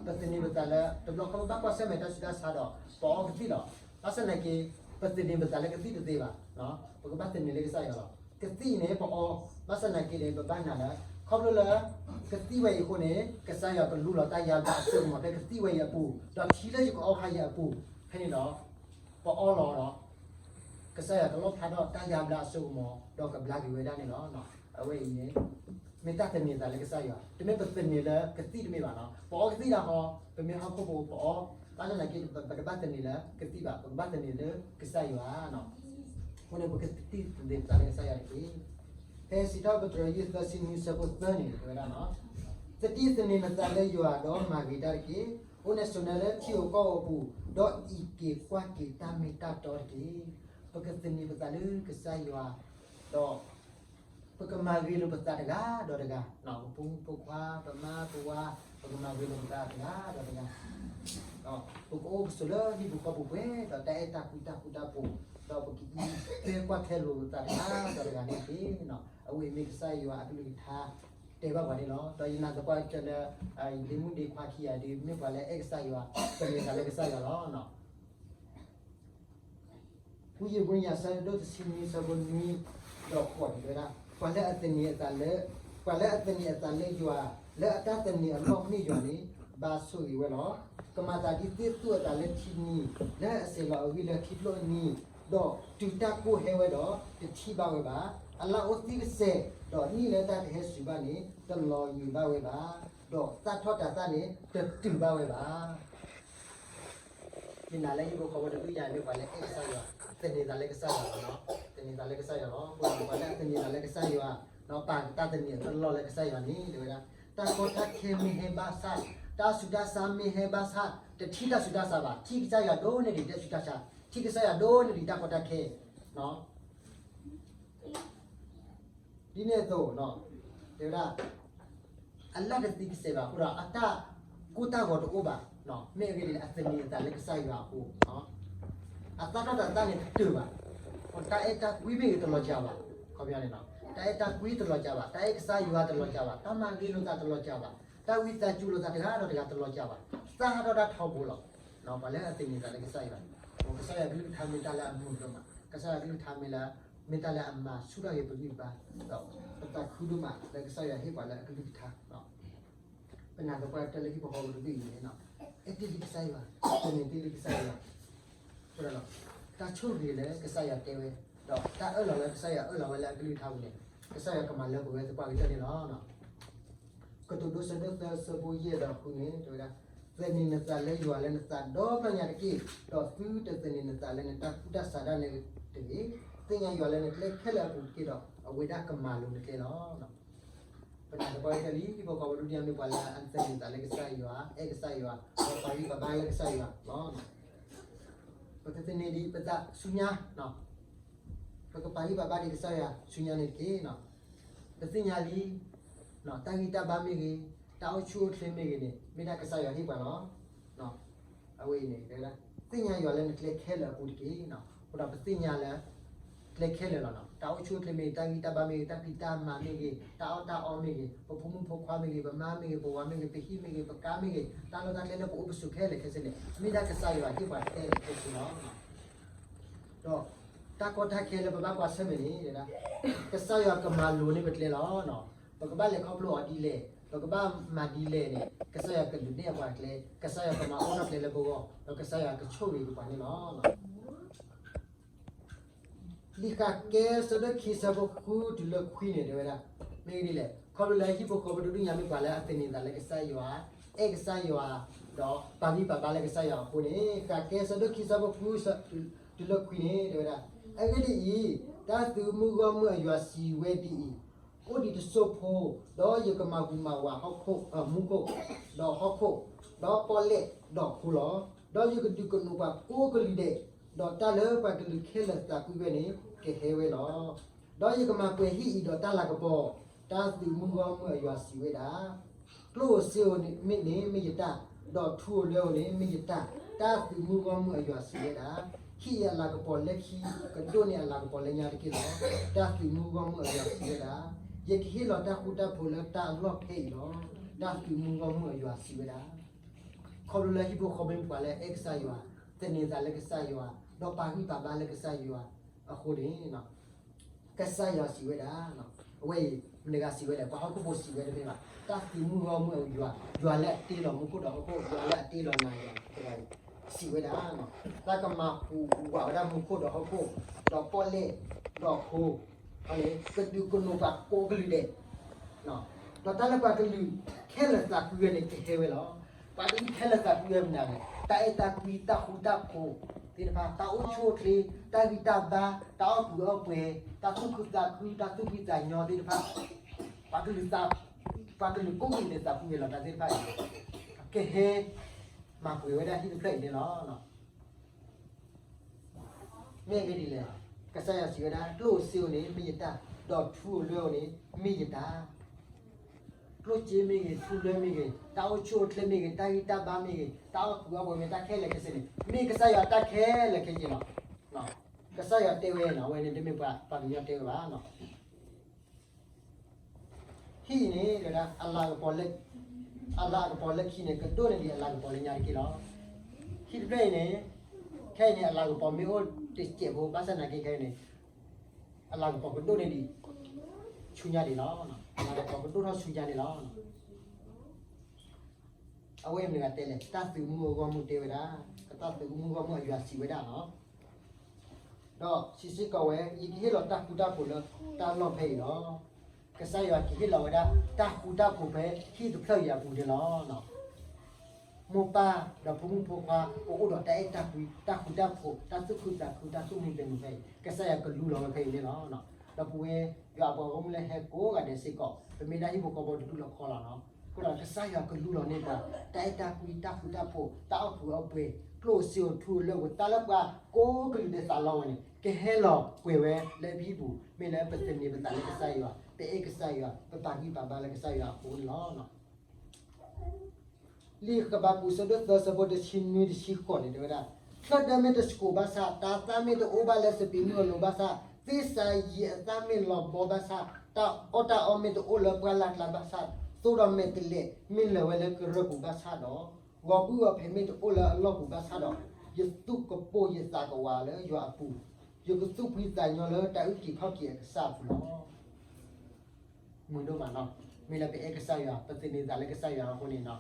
ပသန့ၤပသးလၢ တဘျီခီပဘၣ်ကွၢ်ဆၢၣ်မဲာ်တၢ်ဆူးတၢ်ဆါဒီး ပအီကသံၣ်လီၤ. ဘၣ်ဆၣ်သနာ်က့ ပသန့ၤပသးလၢကသံၣ်တသ့ဘၣ်, ပကဘၣ်သန့ၤလၢကစၢ်ယွၤလီၤ. ကသံၣ်အံၤန့ၣ် ပအီ, ဘၣ်ဆၣ်သနာ်က့န့ၣ် ပဘၣ်နာ်လၢ ခီဖျိလၢ ကသံၣ်ဝဲအံၤအဃိန့ၣ် ကစၢ်ယွၤကလူလီၤတၢ်ယါဘျါအစိကမီၤဖဲကသံၣ်ဝဲအံၤအပူၤ, ဒီးထံလၢယကအီခါအံၤအပူၤ, ဖဲန့ၣ်ဒီး ပအီလီၤဒီး ကစၢ်ယွၤကလီၣ်ဖျါထီၣ်တၢ်ယါဘျါအစိကမီၤ ဒီးကဘျါက့ၤဝဲဒၣ်န့ၣ်လီၤ. အဝဲအံၤန့ၣ် မ့ၢ်တၢ်သန့ၤသးလၢကစၢ်ယွၤ, တမ့ၢ်ပသန့ၤလၢကသံၣ်တမ့ၢ်ဘၣ်နီၤ. ပအီကသံၣ်ဒၣ်ဟီ, ပမ့ၢ်ဟီၣ်ခိၣ်ဖိပအီ, ဘၣ်ဆၣ်သနာ်က့ ပတဘၣ်သန့ၤလၢကသံၣ်ဘၣ်, ပကဘၣ်သန့ၤလၢကစၢ်ယွၤနီၤ. အဃိန့ၣ် ပကသန့ၤသးလၢကစၢ်ယွၤတက့ၢ်. ဖဲစံးထီၣ်ပတြၢၤ ယုၢ်သၢဆံနွံဆၢဖိသၢန့ၣ် တဲဝဲဒၣ်နီၤ, သတိသန့ၤနသးလၢယွၤ ဒီးမၤဂ့ၤတၢ်တက့ၢ်. အိၣ်နဲဆိးနဲလၢထံဧိၤကီၢ်ဧိၤအပူၤ, ဒီးအံးက့ၤကွၢ်က့ၤတၢ်မ့ၢ်တၢ်တီတက့ၢ်. ပကသန့ၤပသးလၢကစၢ်ယွၤ, ဒီး ပကမၤဂ့ၤလိာ်ပသးတဂၤဒီးတဂၤ, ပဖိမုၣ်ဖိခွါ ပမါပဝၤ, ပကမၤဂ့ၤလိာ်ပသးတဂၤဒီးတဂၤ, ပကအိၣ်ကဆိးလၢဟံၣ်ပူၤဃီပူၤပှဲၤဒီးတၢ်အဲၣ်တၢ်ကွံတၢ်ဃူတၢ်ဖိး, ဒီးပကအံးထွဲကွၢ်ထွဲလိာ်ပသးတဂၤဒီးတဂၤန့ၣ်တက့ၢ်. အဝဲအံၤမ့ၢ်ကစၢ်ယွၤအကလုၢ်ကထါ တဲဘၣ်ပှၤန့ၣ်လီၤ. ဒီးယနာ်သပှၢ်ကတၢၢ်လၢ ယဒ့မုၣ်ဒ့ခွါခံဂၤဒုး မ့ၢ်ပှၤလၢအအဲၣ်ကစၢ်ယွၤ, သန့ၤသးလၢကစၢ်ယွၤလီၤ. ဝံယံးရမံယၤ ဆၢဒိၣ်တဆံနွံ ဆၢဖိနွံဒီးဃိးန့ၣ်တဲဝဲဒၣ်, ပှၤလၢအသန့ၤအသးလၢ, ပှၤလၢအသန့ၤအသးလၢယွၤ, လၢအတၢ်သန့ၤအလီၢ်မ့ၢ်ယွၤန့ၣ်, ဘါဆိၣ်ဂ့ၤဝဲလီၤ. ကမၤသးဒ်သ့ၣ်သူၣ်အသးလၢထံနံၤ, လၢအစဲးလီၤအဂံၢ်လၢထံကျိအနံၤ, ဒီးတုၤတၢ်ကိၢ်ဟဲဝဲဒီး တထံၣ်ဘၣ်ဝဲဘၣ်. အလၣ်အိၣ်သံကစဲာ်, ဒီးနံၣ်လၢတၢ်ကဟဲစူၤဘၣ်န့ၣ် တလီၤယံၤဘၣ်ဝဲဘၣ်, ဒီးသၣ်ထီၣ်တၤသၣ်န့ၣ် တတုၤဘၣ်ဝဲဘၣ်. ယနာ်လၢဟံၣ်ဖိဃီဖိတဖုယၤန့ၣ် ပှၤလၢအအဲၣ်ကစၢ်ယွၤ, သန့ၤသးလၢကစၢ်ယွၤလီၤ. သန့ၤသးလၢကစၢ်ယွၤလီၤ. အဃိဒီးပှၤလၢအသန့ၤသးလၢကစၢ်ယွၤ, ပာ်တၢ်သန့ၤအလီၢ်လၢကစၢ်ယွၤန့ၣ် တဲဝဲဒၣ်, တၢ်ကီတၢ်ခဲမ့ၢ်ဟဲဘၣ်ဆၣ်, တၢ်ဆူးတၢ်ဆါမ့ၢ်ဟဲဘၣ်ဆၣ်, တထံၣ်တၢ်ဆူးတၢ်ဆါဘၣ်. ထံၣ်ကစၢ်ယွၤဒိၣ်န့ၢ်ဒံးတၢ်ဆူးတၢ်ဆါ, ထံၣ်ကစၢ်ယွၤဒိၣ်န့ၢ်ဒံးတၢ်ကီတၢ်ခဲ ဒ်န့ၣ်အသိး, တဲဝဲဒၣ်, အလၣ်တသံကစဲာ်ဘၣ်အဃိဒီး အတၢ်ကိၢ်တၢ်ဂီၤတအိၣ်ဘၣ်. မ့ၢ်အဂ့ၢ်ဒ်လဲၣ်, အသန့ၤအသးလၢကစၢ်ယွၤအဃိ, အသၣ်ထီၣ်တၤသၣ်န့ၣ်တတုၤဘၣ်. တၢ်အဲၣ်တၢ်ကွံမ့ၢ်ဂ့ၤတလီၤစှၤဘၣ်, ခီပညီန့ၣ်, တၢ်အဲၣ်တၢ်ကွံတလီၤစှၤဘၣ်, တၢ်အဲၣ်ကစၢ်ယွၤတလီၤစှၤဘၣ်, တၢ်မၤဂ့ၤလိာ်သးတလီၤစှၤဘၣ်, တၢ်ဝံသးစူၤလိာ်သးတဂၤဒီးတဂၤတလီၤစှၤဘၣ်, သၣ်ဟးထီၣ်တၢ်ထီဘိလီၤ. ပှၤလၢအသန့ၤသးလၢကစၢ်ယွၤ, ကစၢ်ယွၤကလုၢ်ကထါမ့ၢ်တၢ်လၢအမုာ်ဒိၣ်မး, ကစၢ်ယွၤကလုၢ်ကထါမ့ၢ်လၢ, မ့ၢ်တၢ်လၢအမၤဆူၣ်ထီၣ်က့ၤပဂံၢ်ပဘါ, ဒီးပသးခုဒိၣ်မးလၢကစၢ်ယွၤဟ့ၣ်ပှၤလၢအကလုၢ်ကထါ ပနာ်သပှၢ်တၢၢ်လၢဟံၣ်ဖိဃီဖိတဒူၣ်အံၤန့ၣ်, အဲၣ်တ့ၢ်လံကစၢ်ယွၤ, သန့ၤတ့ၢ်လံကစၢ်ယွၤ, တၢ်ဆိၣ်ဂ့ၤလၢကစၢ်ယွၤတဲဝဲ, ဒီးတၢ်အၢၣ်လီၤလၢကစၢ်ယွၤအၢၣ်လီၤဝဲလၢအကလုၢ်ကထါပူၤန့ၣ်, ကစၢ်ယွၤကမၤလၢပှဲၤဝဲသပှၢ်ကတၢၢ်န့ၣ်လီၤ. ကတိၤဒိ ဆၢဒိၣ်သၢ ဆၢဖိယဲၢ်ဒီးဃုန့ၣ် တဲဝဲဒၣ်, သန့ၤနသးလၢယွၤလၢနသးဒီဖျၢၣ်ညါတက့ၢ်, ဒီးသုတသန့ၤနသးလၢနတၢ်ကူၣ်တၢ်ဆးဒၣ်နဲတဂ့ၤ, သ့ၣ်ညါယွၤလၢနကျဲခဲလၢာ်အပူၤတက့ၢ်ဒီး အဝဲဒၣ်ကမၤလိၤနကျဲလီၤ. ပနာ်သပှၢ်ကတၢၢ်လံ ဟံၣ်ဖိဃီဖိဒုၣ်ဒါမ့ၢ်ပှၤလၢအသန့ၤသးလၢကစၢ်ယွၤ, အဲၣ်ကစၢ်ယွၤ, ဒီးပာ်ဂံၢ်ပာ်ဘါလၢကစၢ်ယွၤလီၤ. ပကသန့ၤဒံးပသးဆူညါ, ပကပာ်ဂံၢ်ပာ်ဘါဒံးကစၢ်ယွၤဆူညါန့ၣ်တက့ၢ်. ပသ့ၣ်ညါလံ, တၢ်ဂံၢ်တၢ်ဘါမ့ၢ်ဂ့ၤ, တၢ်အိၣ်ဆူၣ်အိၣ်ချ့မ့ၢ်ဂ့ၤန့ၣ် မ့ၢ်ဒၣ်ကစၢ်ယွၤဟ့ၣ်ပှၤလီၤ. အဝဲအံၤန့ၣ် သ့ၣ်ညါယွၤလၢနကျဲခဲလၢာ်အပူၤတက့ၢ်. အဃိဒီးပသ့ၣ်ညါလၢ ကျဲခဲလၢာ်လီၤ. တၢ်အိၣ်ဆူၣ်အိၣ်ချ့မ့ၢ်ဂ့ၤ, တၢ်ဂံၢ်တၢ်ဘါမ့ၢ်ဂ့ၤ, တၢ်ဖံးတၢ်မၤမ့ၢ်ဂ့ၤ, တၢ်အီၣ်တၢ်အီမ့ၢ်ဂ့ၤ, ပဖိမုၣ်ဖိခွါမ့ၢ်ဂ့ၤ, ပမါမ့ၢ်ဂ့ၤ, ပဝၤမ့ၢ်ဂ့ၤ, ပဟံၣ်မ့ၢ်ဂ့ၤ, ပကါမ့ၢ်ဂ့ၤ, တၢ်လီၢ်တၢ်ကျဲလၢပအိၣ်ပဆိးခဲလၢာ်ခဲဆ့န့ၣ် မ့ၢ်ဒၣ်ကစၢ်ယွၤဟ့ၣ်ပှၤခဲလၢာ်ခဲဆ့လီၤ. ဒီးတၢ်ကီတၢ်ခဲလၢပဘၣ်ကွၢ်ဆၢၣ်မဲာ်န့ၣ်, ကစၢ်ယွၤကမၤလိၤန့ၢ်ပကျဲလီၤ. ပကဘၣ်လဲၤခီဖျိအီၤဒ်လဲၣ်, ပကဘၣ်မၤဒ်လဲၣ်န့ၣ် ကစၢ်ယွၤကဒုးနဲၣ်ပှၤကျဲ, ကစၢ်ယွၤကမၤအိၣ်ထီၣ်ကျဲလၢပဂီၢ်, ဒီးကစၢ်ယွၤကဆိၣ်ဂ့ၤက့ၤပှၤန့ၣ်လီၤ. လံာ်ဃးကဲ ဆၢဒိၣ်ခံ ဆၢဖိဃုတုၤလၢခွံန့ၣ် တဲဝဲဒၣ်, မ့ၢ်ဒ်လဲၣ်, ခီဖျိလၢဟံၣ်ဖိဃီဖိတဒူၣ်ညါမ့ၢ်ပှၤလၢအသန့ၤသးလၢကစၢ်ယွၤ, အဲၣ်ကစၢ်ယွၤ, ဒီးပာ်ဂံၢ်ပာ်ဘါလၢကစၢ်ယွၤအဃိန့ၣ်, ဃးကဲ ဆၢဒိၣ်ခံ ဆၢဖိဃု တုၤလၢခွံန့ၣ် တဲဝဲဒၣ်, အဂ့ၢ်ဒ်အံၤ, တၢ်သုးမုၢ်ဂီၢ်မုၢ်အယွၤစံးဝဲဒ်အံၤ, အိၣ်ဒံးတစိၢ်ဖိ, ဒီးယကမၤဟူးမၤဝးဟီၣ်ခိၣ်, မူခိၣ်, ဒီးဟီၣ်ခိၣ်, ဒီးပီၣ်လဲၣ်ဒီးခိလီၤ. ဒီးယကဒုးကနိးပှၤကိးကလုာ်ဒဲး, ဒီးတၢ်လၢပှၤကလုာ်ခဲလၢာ်သးကွံဝဲန့ၣ် ကဟဲဝဲလီၤ. ဒီးယကမၤပှဲၤဟံၣ်အံၤဒီးတၢ်လၤကပီၤ, တၢ်သုးမုၢ်ဂီၢ်မုၢ်အယွၤစံးဝဲဒၣ်. ကျိၣ်ဧိၤစ့ဧိၤန့ၣ်မ့ၢ်ယတၢ်, ဒီးထူဧိၤလွဲဧိၤန့ၣ်မ့ၢ်ယတၢ်, တၢ်သုးမုၢ်ဂီၢ်မုၢ်အယွၤစံးဝဲဒၣ်. ဟံၣ်အံၤအလၤကပီၤလၢခံ, ကဒိၣ်န့ၢ်အလၤကပီၤလၢညါတက့ၢ်လီၤ. တၢ်သုးမုၢ်ဂီၢ်မုၢ်အယွၤစံးဝဲဒၣ်. ယကဟ့ၣ်လီၤတၢ်ဃူတၢ်ဖိးလၢတၢ်အလီၢ်ဖဲအံၤလီၤ. တၢ်သုးမုၢ်ဂီၢ်မုၢ်အယွၤစံးဝဲဒၣ်. ခီဖျိလၢဟံၣ်ဖိဃီဖိမ့ၢ်ပှၤလၢအအဲၣ်ကစၢ်ယွၤ, သန့ၤသးလၢကစၢ်ယွၤ, ဒီးပာ်ဂံၢ်ပာ်ဘါလၢကစၢ်ယွၤအဃိန့ၣ်, ကစၢ်ယွၤစံးဝဲဒၣ်, အဝဲအံၤ မတၤတဂၤစံးဝဲလဲၣ်, ပှၤဟီၣ်ခိၣ်ဖိစံးဝဲတမ့ၢ်ဘၣ်, တၢ်သုးမုၢ်ဂီၢ်မုၢ်အယွၤ, ယွၤလၢအတ့လီၤမူခိၣ်ဒီးဟီၣ်ခိၣ်, ယွၤလၢအတ့လီၤနၤယၤတဂၤအံၤ စံးဝဲဒၣ်, တၢ်ကမၤဟူးဝးဝဲဒၣ်မူခိၣ်ဒီးဟီၣ်ခိၣ်, ဒီးပီၣ်လဲၣ်, ဒီးခိ, ကဒုးကနိးပှၤကိးကလုာ်ဒဲး ဒီးတၢ်လၢပှၤကလုာ်ခဲလၢာ်သးကွံဝဲန့ၣ် ကဟဲဝဲလီၤ. ပှၤကလုာ်ခဲလၢာ်သးကွံဝဲမနုၤလဲၣ်, တၢ်အဲၣ်တၢ်ကွံ, တၢ်ဃူတၢ်ဖိးသ့ၣ်တဖၣ်, တၢ်အိၣ်ဆူၣ်အိၣ်ချ့, တၢ်ဂံၢ်တၢ်ဘါ, တၢ်အီၣ်ကူးအီၣ်ပှဲၤ, တၢ်သူၣ်ခုသးခု, တၢ်သူၣ်ဖှံသးညီသ့ၣ်တဖၣ်, ပှၤကလုာ်သး, ပှၤကလုာ်ကိးကလုာ်ဒဲးသးကွံဝဲလီၤ. တၢ်သ့ၣ်တဖၣ်အံၤ ကဟဲမၤပှဲၤဝဲဒၣ်ဟံၣ်တဖျၢၣ်အံၤန့ၣ်လီၤ. မ့ၢ်အဂ့ၢ်ဒ်လဲၣ်, ကစၢ်ယွၤစံးဝဲဒၣ်, ကျိၣ်ဧိၤစ့ဧိၤန့ၣ် မ့ၢ်ယတၢ်, ဒီးထူဧိၤလွဲဧိၤန့ၣ် မ့ၢ်ယတၢ်. ကျိၣ်စ့မ့ၢ်ဂ့ၤ, ထူလွဲမ့ၢ်ဂ့ၤ, တၢ်အိၣ်ဆူၣ်အိၣ်ချ့မ့ၢ်ဂ့ၤ, တၢ်ဂံၢ်တၢ်ဘါမ့ၢ်ဂ့ၤ, တၢ်အီၣ်ကူးအီၣ်ပှဲၤမ့ၢ်ဂ့ၤ, တၢ်ခဲလၢာ်ခဲဆ့န့ၣ် မ့ၢ်ကစၢ်ယွၤတၢ်ခဲလၢာ်ခဲဆ့လီၤ. ကစၢ်ယွၤတဲဝဲလီၤ, အဝဲန့ၣ်တမ့ၢ်ပှၤကညီတဲဝဲဘၣ်. ဟံၣ်အံၤန့ၣ် အလၤကပီၤလၢခံန့ၣ် ကဒိၣ်န့ၢ်ဒံးအလၤကပီၤလၢညါတက့ၢ်လီၤ. ဟံၣ်တဖျၢၣ်အံၤန့ၣ်, ခဲအံၤန့ၣ် အလၤကပီၤမ့ၢ်အိၣ်တစဲးဖိ ဘၣ်ဆၣ်သနာ်က့ခဲအံၤန့ၣ် အလၤကပီၤကဒိၣ်န့ၢ်ဒံးဆူညါဒံးလီၤ. အလၤကပီၤကဒိၣ်ထီၣ်ဆူညါန့ၣ်လီၤ. အဝဲမ့ၢ်ဂ့ၤတဲလဲၣ်, တၢ်သုးမုၢ်အဂီၢ်မုၢ်တဲဝဲဒၣ်, ကတၢ်သုးမုၢ်အဂီၢ်မုၢ်အယွၤစံးဝဲဒၣ်လီၤ. ဒီးစံးစ့ၢ်ကီးဝဲ, ယကဟ့ၣ်လီၤတၢ်ဃူတၢ်ဖိးလၢတၢ်လီၢ်ဖဲအံၤလီၤ. ကစၢ်ယွၤကဟ့ၣ်လီၤဝဲဒၣ်တၢ်ဃူတၢ်ဖိးဖဲဟံၣ်တဖျၢၣ်အံၤအပူၤန့ၣ်လီၤ. မိၢ်ပၢ်ဒီးဖိမုၣ်ဖိခွါ ကအိၣ်ဒီးတၢ်အဲၣ်တၢ်ကွံ, တၢ်ဃူတၢ်ဖိး, တၢ်သူၣ်ခုသးခု, တၢ်သူၣ်မံသးမုာ်ဖဲအံၤ ကစၢ်ယွၤကလူလီၤဝဲဖဲအံၤန့ၣ်လီၤ. ဒီးပဝဲယွၤအပှၤဂီၢ်မုၢ်လၢဟဲကိးဂၤဒဲးစ့ၢ်ကီး ပမ့ၢ်ဒၣ်ဟံၣ်ဖိဃီဖိတဒူၣ်လၢခီလီၤလီၤ. အဃိဒီးကစၢ်ယွၤကလူလီၤန့ၢ်ပှၤ တၢ်အဲၣ်တၢ်ကွံ, တၢ်ဃူတၢ်ဖိး, တၢ်အီၣ်ကူးအီၣ်ပှဲၤ, ကျိၣ်ဧိၤစ့ဧိၤထူဧိၤလွဲဧိၤ တၢ်လၢပှၤကိးကလုာ်ဒဲးသးလီဝဲန့ၣ် ကဟဲလီၤပှဲၤဝဲလၢပဟံၣ်ပူၤ, မ့ၢ်လၢပသန့ၤပသးလၢကစၢ်ယွၤ, ပအဲၣ်ကစၢ်ယွၤ, ပပာ်ဂံၢ်ပာ်ဘါလၢကစၢ်ယွၤအဃိန့ၣ်လီၤ. လံာ်ဃဘးကူာ် ဆၢဒိၣ်သၢ ဆၢဖိတဆံနွံ တဆံဃိးန့ၣ် တဲဝဲဒၣ်, တၢ်တၢ်မ့ၢ်တဆှိးဘၣ်ဆၣ်, တၢ်သၣ်မ့ၢ်တအိၣ်ဘၣ်လၢစပံးမုၢ်အလိၤဘၣ်ဆၣ်, သ့ၣ်စၤယံၤအသၣ်မ့ၢ်လီၤဘီဘၣ်ဆၣ်, တၢ်အီၣ်တၢ်အီမ့ၢ်တအိၣ်လၢပှၢ်လၢ်ကျါဘၣ်ဆၣ်, သိဒီးမဲာ်တဲးလဲးမ့ၢ်လၢာ်ဝဲလၢကရၢၢ်ပူၤဘၣ်ဆၣ်ဒီး, ဂီၤဖုၣ်ဂီၤဖဲးမ့ၢ်တအိၣ်လၢအလီၢ်ပူၤဘၣ်ဆၣ်ဒီး, ယသူၣ်ကပိာ်ယသးကဝးလၢယွၤအပူၤ, ယကသူၣ်ဖှံသးညီလၢတၢ်အုၣ်က့ၤခီၣ်က့ၤအကစၢ်အပူၤလီၤ. မုာ်ဒိၣ်မးနီၤ, မ့ၢ်လၢပအဲၣ်ကစၢ်ယွၤ, ပသန့ၤသးလၢကစၢ်ယွၤအဃိန့ၣ်နီၤ,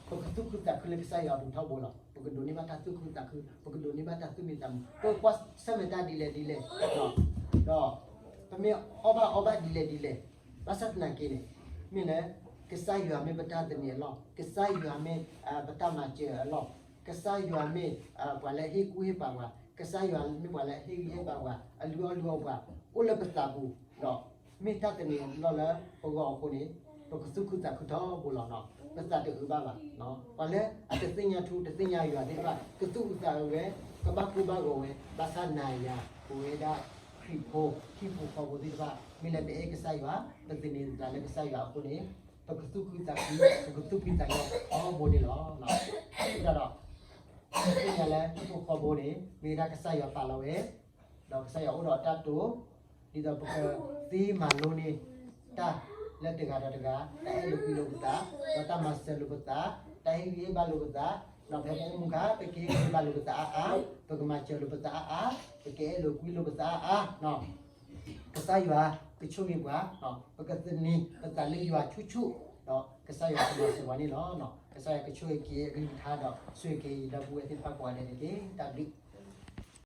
ပကသူၣ်ခုသးခုလၢကစၢ်ယွၤအပူၤထီဘိလီၤ. ပကဒိးန့ၢ်ဘၣ်တၢ်သူၣ်ခုသးခု, ပကဒိးန့ၢ်ဘၣ်တၢ်သူၣ်မံသးမုာ်, ပကွၢ်ဆၢၣ်မဲာ်တၢ်ဒ်လဲၣ်ဒ်လဲၣ်, ဒီးပမ့ၢ်အီၣ်ဘၣ်အီဘၣ်ဒ်လဲၣ်ဒ်လဲၣ်, ဘၣ်ဆၣ်သနာ်က့န့ၣ်, မ့ၢ်လၢ ကစၢ်ယွၤမ့ၢ်ပတၢ်သန့ၤအလီၢ်, ကစၢ်ယွၤမ့ၢ်ပတၢ်မၤစၢၤအလီၢ်, ကစၢ်ယွၤမ့ၢ်ပှၤလၢဟ့ၣ်ကူၣ်ဟ့ၣ်ပာ်ပှၤ, ကစၢ်ယွၤမ့ၢ်ပှၤလၢဟ့ၣ်ဂံၢ်ဟ့ၣ်ဘါပှၤ, အလုၢ်အီၣ်လုၢ်အီပှၤ, အိၣ်လၢပသးပူၤ, ဒီးမ့ၢ်တၢ်သန့ၤအလီၢ်လၢပဂီၢ်အဃိန့ၣ်, ပကသူၣ်ခုသးခုထီဘိလီၤနီၤ, ပသးတအုးဘၣ်ဘၣ်. ပှၤလၢအတသ့ၣ်ညါထူတသ့ၣ်ညါယွၤသ့ၣ်တဖၣ် ကသူၣ်အုးသးအုးဝဲ, ကဘၣ်ကိၢ်ဘၣ်ဂီၤဝဲ, ဘၣ်ဆၣ်နၤယၤ ပဝဲဒၣ်ခရံာ်ဖိဟံၣ်ဖိဃီဖိသ့ၣ်တဖၣ် မ့ၢ်လၢပအဲၣ်ကစၢ်ယွၤ, ပသန့ၤသးလၢကစၢ်ယွၤအဃိန့ၣ်, ပကသူၣ်ခုသးခု, ပကသူၣ်ဖှံသးညီထီဘိန့ၣ်လီၤ. ဒီး သ့ၣ်ညါလၢဟံၣ်ဖိဃီဖိန့ၣ် မ့ၢ်ဝဲဒၣ်ကစၢ်ယွၤပာ်လီၤဝဲ, ဒီးကစၢ်ယွၤအိၣ်ဒီးတၢ်တိာ်, ဒ်သိးပကသ့မၤလိန့ၢ်တၢ်လၢတဂၤဒီးတဂၤ, တၢ်အဲၣ်လိာ်ကွံလိာ်ပသး, ဒီးတၢ်မၤစၢၤလိာ်ပသး, တၢ်ဟ့ၣ်ဂံၢ်ဟ့ၣ်ဘါလိာ်ပသး, ဒီးဖဲပအိၣ်မူအခါ ပကဟ့ၣ်ဂံၢ်ဟ့ၣ်ဘါလိာ်ပသးအါအါ, ပကမၤစၢၤလိာ်ပသးအါအါ, ပကအဲၣ်လိာ်ကွံလိာ်ပသးအါအါ, ကစၢ်ယွၤကဆိၣ်ဂ့ၤပှၤ, ပကသန့ၤပသးလၢယွၤဆူၣ်ဆူၣ်, ဒီးကစၢ်ယွၤကမၤစၢၤပှၤန့ၣ်လီၤ. ကစၢ်ယွၤကဆိၣ်ဂ့ၤက့ၤအကလုၢ်ကထါဒီးဆိၣ်ဂ့ၤက့ၤယဒီပုၢ်ဝဲၢ်သ့ၣ်တဖၣ်ကိးဂၤဒဲးန့ၣ်တက့ၢ်. တၢ်ဘျုး